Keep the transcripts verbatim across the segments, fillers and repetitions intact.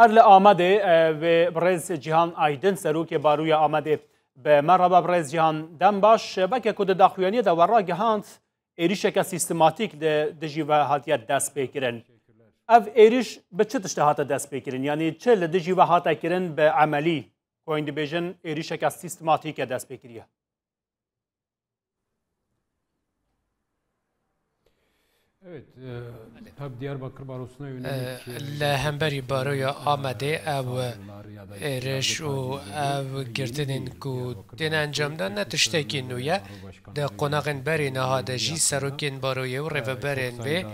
Her li Amedê, e, wê birêz Cîhan Aydin, serokê Baroya Amedê, bi me re be. Birêz Cîhan, dem baş. Weke ku di daxuyaniyê de we ragihand, êrişeke sîstematîk li dijî we hatiye destpêkirin. Ev êriş bi çi tiştê hate destpêkirin? Yanî çi li dijî we hate kirin bi emelî? Ku hûn dibêjin êrişeke sîstematîk e destpêkiriye. Evet, e, tabii Diyarbakır Barosu'na yönelik, e, li hemberî Baroya Amedê ev êriş û ev girtinên ku tên encam dan ne tiştekî nû ye. Di qonaxên berî niha de jî serokên baroyê û rêveberên vê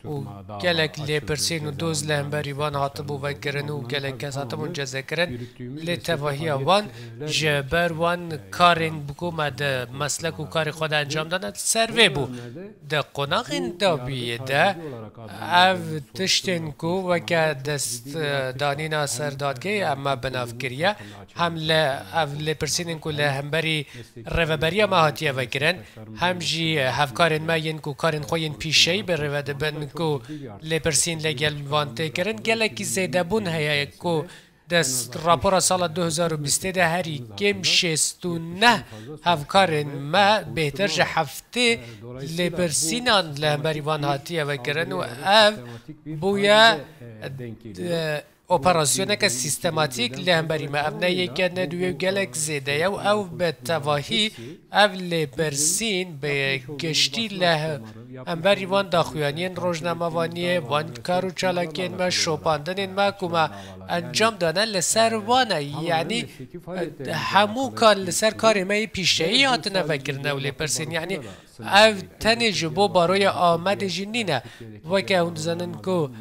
û gelek lêpirsîn û doz li hemberî wan hatibû vekirin û gelek kes hatibûn cezekirin. Lê tevahiya wan ji ber wan karên bi ku me di meslek û karê xwe de encam dane ser vê bû. Di qonaxên dawiyê de ev tiştên ku weke destdanîna ser dadgehê em me bi nav kiriye, hem li ev lêpirsînên ku li hemberî rêveberiya me hatiye vekirin, hem jî hevkarên me yên ku karên xwe yên pîşeyî bi rêve dibin ku lêpirsîn li gel van tê kirin, gelekî zêdebûn heye ku di s-, rapora sala du hezar û bîstê de herî kêm şêst û neh hevkarên me bêhtir ji heftê lêpirsînan li hemberî van hatiye vekirin û ev bûye, e, operasyoneke sîstematîk li hemberî me. Ev ne yek e, ne duyê û gelek zêde ye û ew bi tevahî ev lêpirsîn bi giştî li hemberî van daxuyaniyên rojnamevaniyê, van kar û çalakiyên me, şopandinên me ku me encam dane li ser wan e. Yanî, e, hemû kar li ser karê me yê pîşeyî hatine vekirin ew lêpirsîn. Yanî, ev tenê ji bo Baroya Amedê jî nîne. Weke hûn dizanin ku,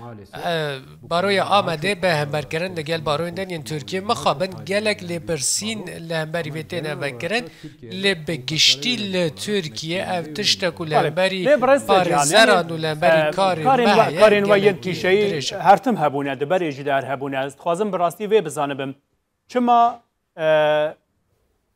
e, Baroya Amedê bi hemberkirin li gel baroyên din yên Tirkiyê mixabin gelek lêpirsîn li hemberî vê têne vekirin, lê bi giştî li Tirkiyê ev tişt e ku li hemberî parêzeran û li hemberî karên me heye, karên we yên pîşeyî her tim hebûne, di berê jî de her hebûne. Ez dixwazim bi rastî vê bizanibim. Çima, e,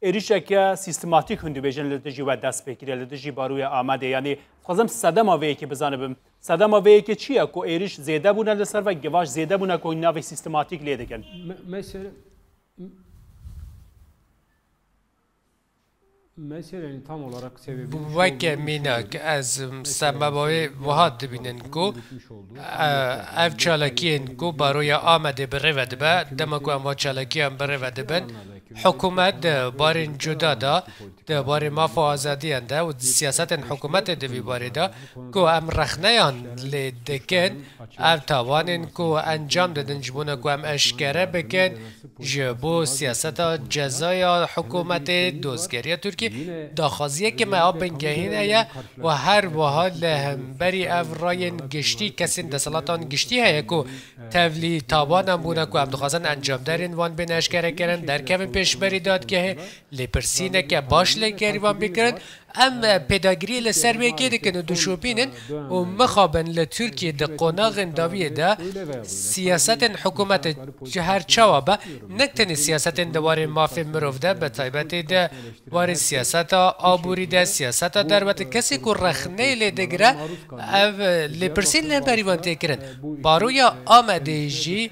êrişeke sîstematîk hûn dibêjin li dijî we dest pê kiriye, li dijî Baroya Amedê? Yanî, dixwazim sedema vê yekê bizanibim. Sedema vê yekê çi ye ku êriş zêde bûne li ser ve, givaş zêde bûne ku hûn navê sîstematîk lê dikin? Me-, mesele, Weke mînak, ez sebebê wiha dibînin ku, e, ev çalakiyên ku Baroya Amedê bi rê ve dibe, dema ku em va çalakiyan bi rê ve dibin, hikûmet di barên cuda de, di barê maf û azadiyan de û siyasetên hikûmetê di vî barê de ku em rexneyan lê dikin, ev tawanên ku encam didin ji bona ku em eşkere bikin, ji bo siyaseta cezaya hikûmetê, dozgeriya Tirkiyê, daxwaziyeke me a bingehîn heye û her wiha li hemberî ev rayên giştî kesên desthilatan giştî heye ku tevlî tawanan bûne ku em dixwazin encamdarên wan bên eşkerekirin, derkevin pêşberî dadgehê, lêpirsîneke baş li gerî wan bikirin. Em, e, pêdagiriyê li ser wê yekê dikin û dişopînin û mixabin li Tirkiyê di qonaxên dawiyê de siyasetên hikûmetê ji her çawa be, nek tenê siyasetên di warê mafê mirov de, bi taybetê di warê siyaseta aborî de, siyaseta derve de, kesê ku rexneyê lê digire, ev, e, lêpirsîn li hemberî wan tê kirin. Baroya Amedê jî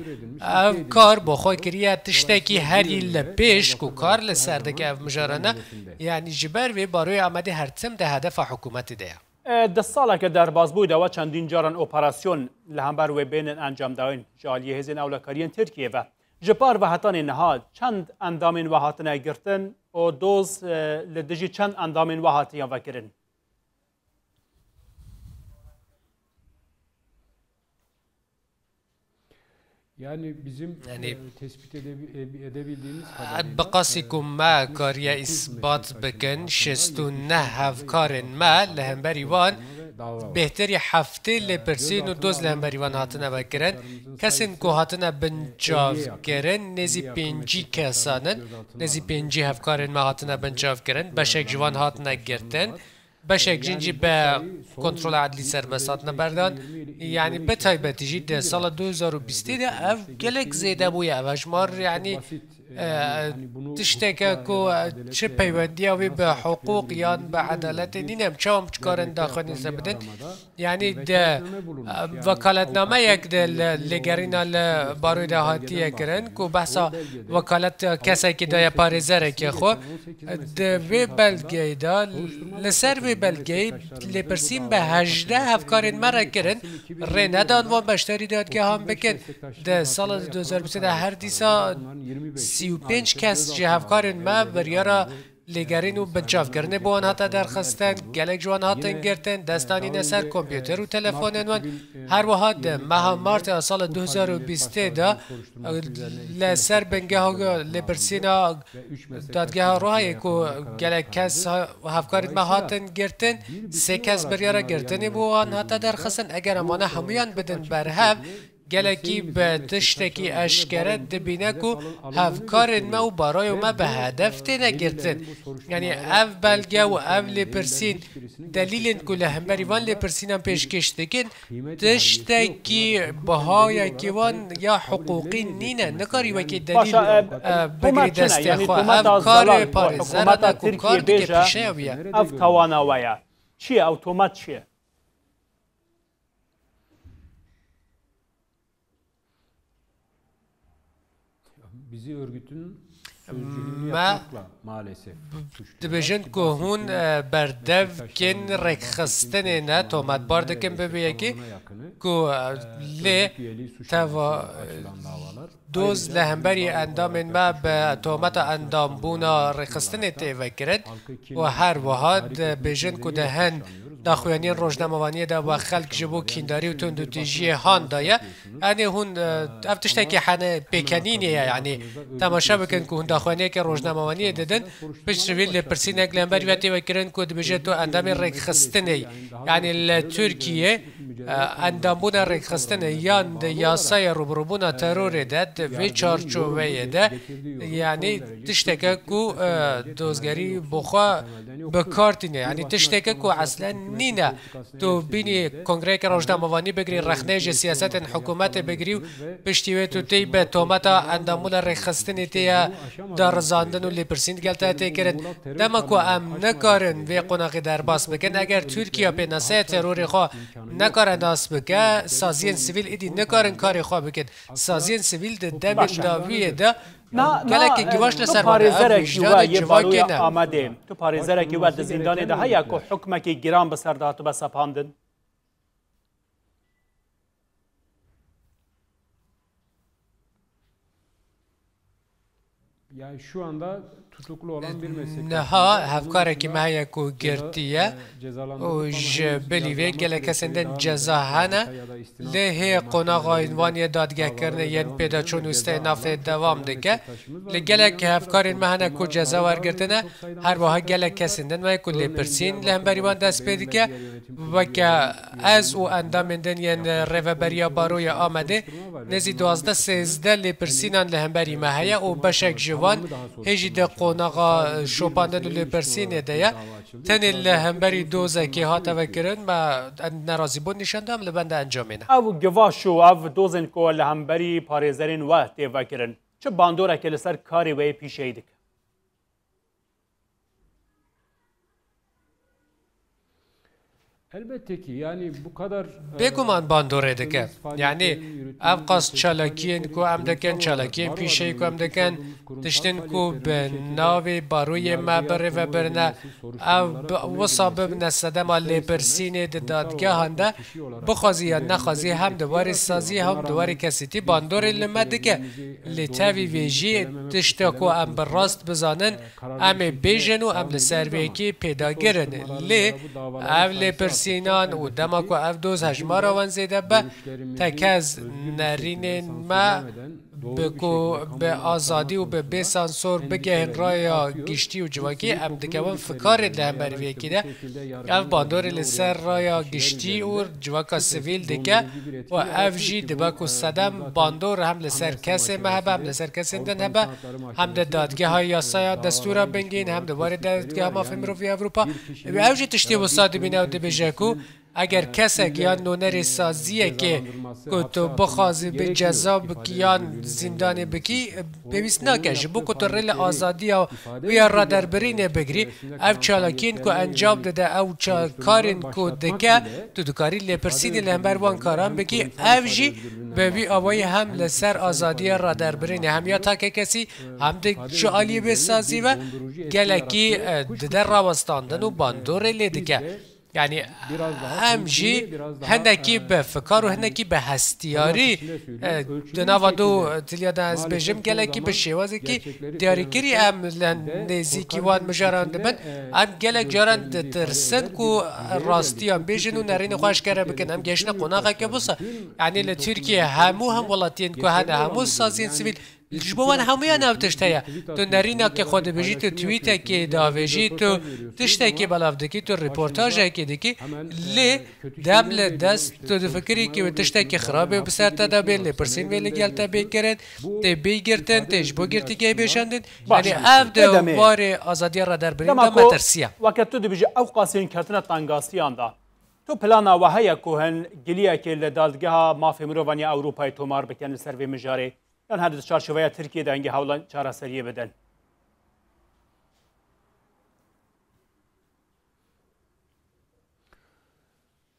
ev kar bo xwe kiriye tiştekî herî li pêş ku kar li ser dike ev mijarane. Yanî ji ber vê Baroya Amedê her tim di hedefa hikûmetê de ye. E, di saleke derbasbûyî de we çendîn caran operasyon li hember wê bêhnin encamdayîn ji aliyê hêzên ewlekariyên Tirkiyê ve. Ji par vehetanê niha çend endamên we hatine girtin û doz, e, li dijî çend endamên we hatiye vekirin? Yani bizim, Yanî, e, tespit edebi-, edebildiğimiz kadarıyla, bi qasî ku me kariye îsbat bikin, şêst û neh hevkarên me li hemberî wan bêhtirî heftê lêpirsîn û doz li hemberî wan hatine vekirin. Kesên ku hatine binçavkirin, nêzî pêncî kesan in. Nêzî pêncî hevkarên me hatine binçavkirin. Beşek ji wan hatine girtin. Beşek jin jî bi kontrola edlî serbest hatine berdan. Yanî bi taybetî jî di sala du hezar û bîstê de ev gelek zêde bûye. Ev hejmar, yanî, E, tişteke ku, e, çi peywendiya wî bi hiqûq yan bi edaletê nîne, em çawa em dikarin daxuyanî ser bidin? Yanî di, e, vekaletnameyek de li, lêgerîna li baroyê de hatiye kirin ku behsa wekalet kesekî daye parêzerekê xwe. Di vê belgeyê de, li ser vê belgeyê lêpirsîn bi hejdeh hevkarên me re kirin, rê nedan van beşdarî dadgehan bikin. Di sala du hezar bîst de her dîsa sî û pênc kes ji hevkarên me biryara lêgerîn û binçavkirinê bo wan hate derxistin, gelek ji wan hatin girtin, dest danîne ser kompûter û telefonên wan. Her wiha di meha Martê ya sala du hezar û bîstê de, li ser bingeha lêpirsîna Dadgeha Rohayê ku gelek kes ha-, hevkarên me hatin girtin, sê kes biryara girtinê bo wan hate derxistin. Eger em wana hemûyan bidin berhev, gelekî bi tiştekî eşkere dibîne ku hevkarên me û baroyê me bi hedef têne girtin. Yanî ev belge û ev lêpirsîn delîlên ku li hemberî van lêpirsînan pêşkêş dikin, tiştekî bihayekî wan ya hiqûqî nîne. Nikarî wekî delîl, Başa, e, e, bigirî destê xwe. Ev karê parêzeran e ku kar dike, pêşeya wî ye. Ev tawana we ye. Çi ye ew tomat, çi ye? Me dibêjin ku hûn, e, berdevkên rêkxistinê ne, tometbar dikin bi vê yekê ku, e, lê teva, e, doz li hemberî endamên me bi tometa endambûna rêkxistinê tê vekirin û her wiha dibêjin ku di hin daxuyaniyên rojnamevaniyê de we xelk ji bo kîndarî û tundûtîjiyê han daye. Yanî hûn, e, ev tiştekî hene pêkenînê ye, yanî temaşe bikin ku hûn daxuyaniyeke rojnamevaniyê didin, pişt ji vî lêpirsînek li hember wê tê vekirin ku dibêje tu endamê rêkxistinê yî. Yanî li Tirkiyê, e, endambûna rêkxistinê yan di yasaya rûbirûbûna terorê de, di vê çarçoveyê de, yanî tişteke ku, e, dozgerî bo xwe bi kar tîne. Yanî tişteke ku eslen nîne. Tu bînî kongreyeke rojnamevanî bigirî, rexneyê ji siyasetên hikûmetê bigirî û piştî wê tu têy bi tometa endamûna rêkxistinê tê ya darizandin û lêpirsîn digel te tê kirin. Dema ku em nikarin vê qonaxê derbas bikin, eger Tirkiye pênaseya terorê xwe nekare nas bike, saziyên sivîl êdî nikarin karê xwe bikin. Saziyên sivîl di demên dawiyê de gelekî givaş li ser wan e. Ev wijdanê civakê ne. Amedê, tu parêzerekî we di zîndanê de heye ku hukmekî giran bi ser de hatibe sepandin? Yani şu anda tutuklu olan bir meslektaşımız var. Niha hevkarekî me heye ku girtiye û ji bilî vê gelek kesên din ceza hene. Lê hê qonaxa wan yê dadgehkirinê yên pêdaçûn û steyê navê dewam dike. Li gelek hevkarên me hene ku ceza wergirtine, her wiha gelek kesên din me ku lêpirsîn li hemberî wan dest pê dike. Weke ez û endamên din yên Rêveberiya Baroya Amedê, nêzî duwazdeh sêzdeh lêpirsînan li hemberî me heye û beşek ji wan hê jî di qonaxa şopandin û lêpirsînê de ye. Tenê li hemberî dozekê hate vekirin, me nerazîbûn nîşan da, em li benda encamê ne. Ew givaş û ev dozên ku li hemberî parêzerên we tê vekirin, çi bandoreke li ser karê we yê pîşeyî dike? Elbette ki, yani bu kadar, e, Bêguman bandorê dike. Yani ev qas çalakiyên ku em dikin, çalakiyên pîşeyî ku em dikin, tiştên ku bi navê baroyê me birêve birine, ev bi, wisa bibine sedema lêpirsînê di dadgehan de, bixwazî yan nexwazî, hem di warê sazî hem di warê kesîtî bandorê li me dike. Lê tevî vê jî tişta ku em bi rast bizanin, em ê bêjin û em li ser vê yekê pêdagir in. Lê ev lêpirsînan û dema ku ev doz hejmara wan zêde be, tekez nerînên me bi ku bi azadî û bi bê sansor bigehên raya giştî û civakî, em dikevin fikarên li hember vê yekê de. Ev bandorê li ser raya giştî û civaka sivîl dike û ev jî dibe ku sedem bandor hem li ser kesê me hebe, hem li ser kesên din hebe, hem di dadgeha yasaya destûra bingîn, hem di warê dadgeha mafê mirovî Ewropa. Ew jî tiştê wisa dibîne û dibêje ku Eger kesek yan nonerê saziyekê ku tu bixwazî bi ceza bikî yan zîndanê bikî, pêwîst nake. Ji bo ku tu rê li azadiya wî ya raderbirînê bigirî, ev çalakiyên ku encam dide, ew ça-, karên ku dike, tu dikarî lêpirsînê li hember wan karan bikî. Ev jî bi vî awayî hem li ser azadiya raderbirînê, hem ya takekesî, hem de ji aliyê vê sazî ve gelekî, e, dide rawestandin û bandorê lê dike. Yani em jî hinekî bi fikar û hinekî bi hestiyarî, e, di nava du tiliya de ez bêjim, gelekî bi şêwazekî diyarîkirî em li nêzîkî wan mijaran dibin. Em gelek caran ditirsin ku rastiyan bêjin û nerînê xwe eşkere bikin. Em gehiştine qonaxeke wisa. Yani li Tirkiye hemû hem welatiyên ku hene, hemû saziyên sivîl, ji bo wan hemûyan ev tişt heye. Tu nerînakê xwe dibêjî, tu tweetekê davêjî, tu tiştekê belav dikî, tu reportajekê dikî, lê dem li dest tu difikirî ku tiştekî xirabê bi ser te de bê, lêpirsîn vê li gel te bê kirin, tê bê girtin, tê ji bo girtîgehê bêşandin. Baş. Yani ev di Edemê. Warê azadiya raderbirîn Dema de ku metirsiye. Weke tu dibêjî ew qasên ketine tengasiyan de. Tu plana we heye ku hin giliyekê li Dadgeha Mafê Mirovan ya Ewropayê tomar bikin li ser vê mijarê? Yan her di çarçoveya Tirkiyê de hingê hewlan çareseriyê bidin?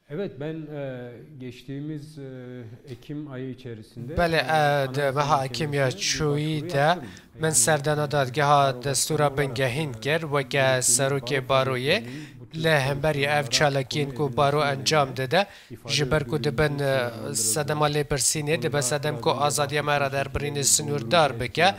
Evet, ben, e, geçtiğimiz, e, Ekim ayı içerisinde, Belê, e, e, di meha Ekimya çûyî de min serdana dadgeha destûra bingehîn kir weke serokê baroyê. Li hemberî ev çalakiyên ku baro encam dide, ji ber ku dibin, e, sedema lêpirsînê, dibe sedem ku azadiya me raderbirînê sinûrdar bike.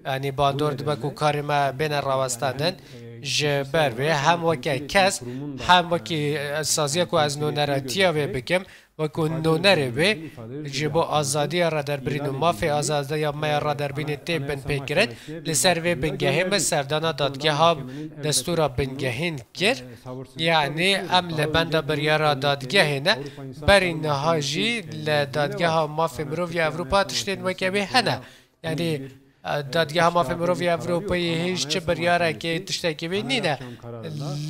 Yanî bandor dibe ku karê me bêne rawestandin. Ji ber vê hem weke kes, hem wekî, e, saziya ku ez noneratiya vê bikim, wekî nonerê wê ji bo azadiya raderbirîn û mafê azadiya me ya raderbirînê tê binpêkirin, li ser vê bingehê min serdana dadgeha destûra bingehîn kir. Yanî em li benda biryara dadgehê ne, berî niha jî li Dadgeha Mafê Mirov ya Ewropa tiştên weke vê hene. Yanî, e, Dadgeha Mafê Mirov ya Ewropayê hîç çi biryarekê tiştekî wê nîne.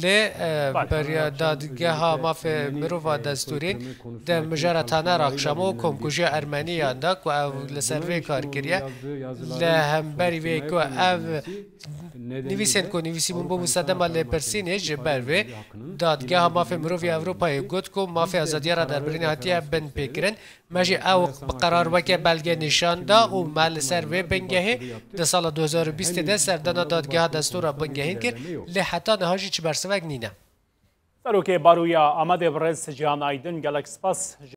Lê, e, Bale. birya-, Dadgeha Mafê Mirov a destûrî di mijara Taner Akşam û komkujiya Ermeniyan de ku ew li ser vê kar kiriye, li hemberî vê ku ev nivîsên ku nivîsîbûn bû sedema lêpirsînê, ji ber vê Dadgeha Mafê Mirov ya Ewropayê got ku mafê azadiya raderbirînê hatiye binpêkirin. Me jî ew bi qerar weke belge nîşan da û me li ser vê bingehê di sala du hezar û bîstê de serdana dadgeha destûra bingehîn kir, lê heta niha jî çi bersivek nîne. Serokê Baroya Amedê birêz Cihan Aydin, gelek spas.